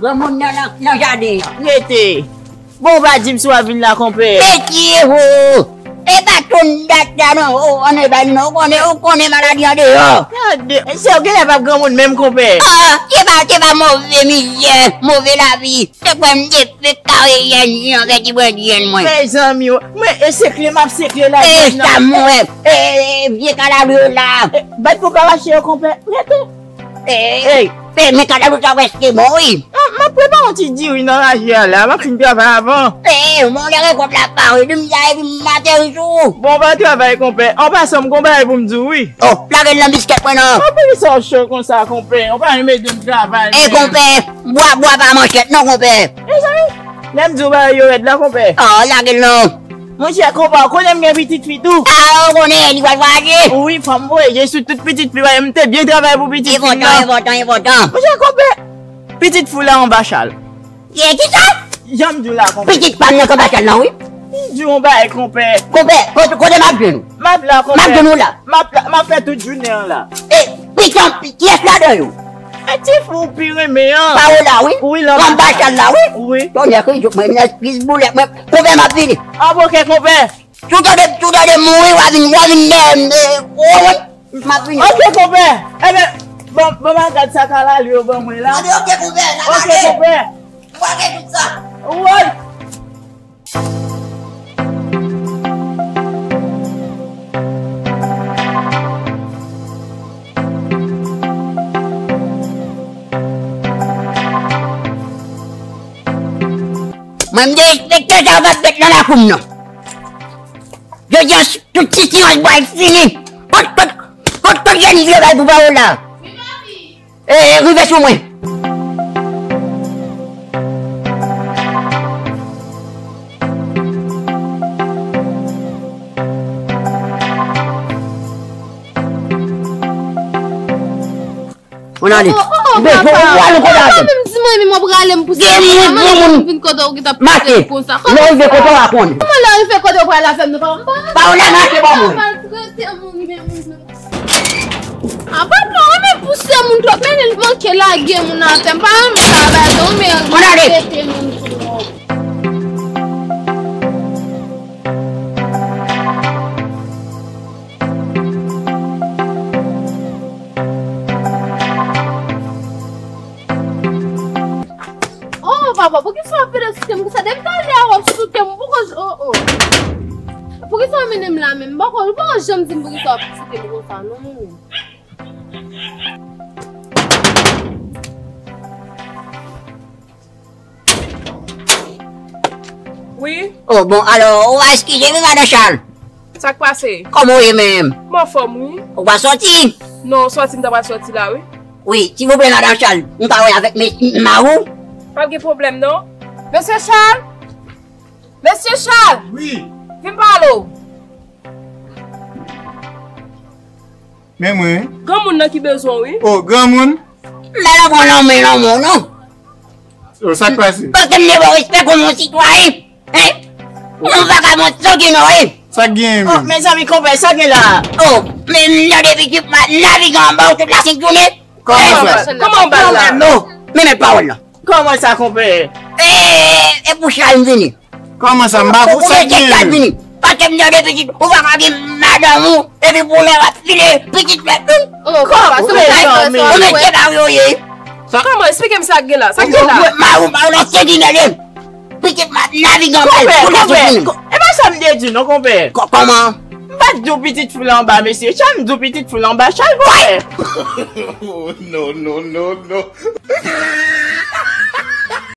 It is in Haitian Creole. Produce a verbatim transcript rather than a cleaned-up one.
Granmoun nan, nan, nan jaden an. Rete. Bon, w pa di m si w ap vin la, konpè. Mesye, ho! E pa tout dat la, non. O, ann e bay, non. Ou konnen, ou konnen maladi andeyò. Gade, se w genlè p ap granmoun menm, konpè. Ah, se pa, se pa move mizè, move lavi. Se kwè m te fèk kare jèn jan, fè ti bwen jèn mwen. Mezanmi, o. Mwen, e sekle, m ap sekle la. E sa, mwen. E, e, vye kalalou yo la. E, bat pou pa mache yo, konpè. Rete. Ey, ey, men kadal ou ta prèske bon, wi. M, m ap prepare yon ti diri nan raje a la, m ap fin travay avan. Ey, mwen lè rekòt la pare, di m sa epi m ateri sou ou. Bon, pa travay, konpè. An pasan, m gon bagay pou m di w, wi. Oh, lage l nan biskèt mwen non. An poukisa w cho konsa, konpè? Ou pa renmen ede m travay, ey, konpè, bwa, bwa pa manchèt non, konpè. Mezanmi, lè m di w bagay yo rèd la, konpè. Oh, lage l non. Monchè, konpè, ou konnen m gen pitit fi tou. Ah, ou konnen, li pral vwayaje. Wi, fò m voye je sou tout pitit fi, paske m te byen travay pou pitit fi m nan. Enpòtan, enpòtan, enpòtan. Monchè, konpè, pitit fi w la anba chal. Ye, kisa? Jan m di w la, konpè. Pitit pa m nan k anba chal la, wi. M di w yon bagay, konpè. Konpè, kote, kote m ap jwenn ou? M ap la, konpè. M ap jwenn ou la. M ap la, m ap fè tout jounen an la. E, pitit, kiyès ladan yo? E ti fi w pi renmen an. Paola, wi. Wi, l anba chal la, wi. Wi. Tonnè, ki jou mwen, mwen, plis boulèt mwen. Konpè, m ap vini. An, oke, konpè. Si w tande, si w tande mouri, w a vin, w a vin dèyè m, e, w konprann? M ap vini. Oke, konpè. Enben, bon, bon, m al gad sa kalalou yo ban mwen la. Anben, oke, konpè, n a gade. Oke, konpè. M pral gen tout sa. Woy! Mwen, m derespekte sa w p ap met nan lakou m nan. Jodi a, tout ti silans pral fini. Kot, kot, kot, kot Jenny vle bay pou Paola? E, e, rive sou mwen. Ann ale. Oh, oh, oh, papa. Ou al kote avè m? Ou pa menm di mwen, men mwen prale, m pouse mwen. Kòman lè w vin kote w gentan pouse m konsa? Lè w rive kote w a konnen. Kòman lè w rive kote w prale avè m nan, papa? M pa renmen sa. Paola, mache bò mwen. Maltrete moun, men moun, men. Ah, papa, ou menm pouse moun twòp, men li manke lage moun atè. M pa renmen sa, bagay sa, ou menm maltrete moun twòp. Oh, papa, poukisa w ap pede soute m konsa? Depi talè a w ap soute m, m poko j-, oh, oh. Poukisa w mennen m la menm? M poko, ou poko janm di m poukisa w ap soute m konsa, non, non, non. Wi. Oh, bon, alò, ou va eskize wi, madan Chal. Sa k pase? Kòman w ye menm? M anfòm, wi. Ou pa sòti? Non, sòti, m ta pral sòti la, wi. Wi, silvouplè, madan Chal, m ka wè avèk mes-, m-, mari w? Pa gen pwoblèm, non. Mesye Chal! Mesye Chal! Wi. Vin pale w. Men mwen. Granmoun nan ki bezwen w, wi. Oh, granmoun? M pa nan pran lanmen lanmò, non. Oh, sa k pase? Paske m te ba w respè kòm yon sitwayen. Hein? Yon vagabon sanginò, wi. Sa k genyen menm? Oh, mezanmi, konpè, sa gen la? Oh, men m tande pitit m ap navige anba w tout lasent jounen. Kòman sa? Kòman w ba l la? Non, men mèt pawòl la. Kòman sa, konpè? E, e pou Chal m vini. Kòman sa, m pa pou sa k genyen? Paske m tande pitit, ou pa ka gen madanm ou, epi pou lè w ap file, pitit mèt vin. Oh, papa, se ou mèt se pa yo ye. Sa kòman? Esplike m sa k gen la. Sa k gen la? Mari w pa w nan senti nèg. Pitit m ap navige anba l pou lè sou fini. E pa sa m te di non, konpè. Kò-, kòman? M pa t di w pitit fi l anba mesye Chal, m di w pitit fi l anba Chal, konpè. Oh, non, non, non, non.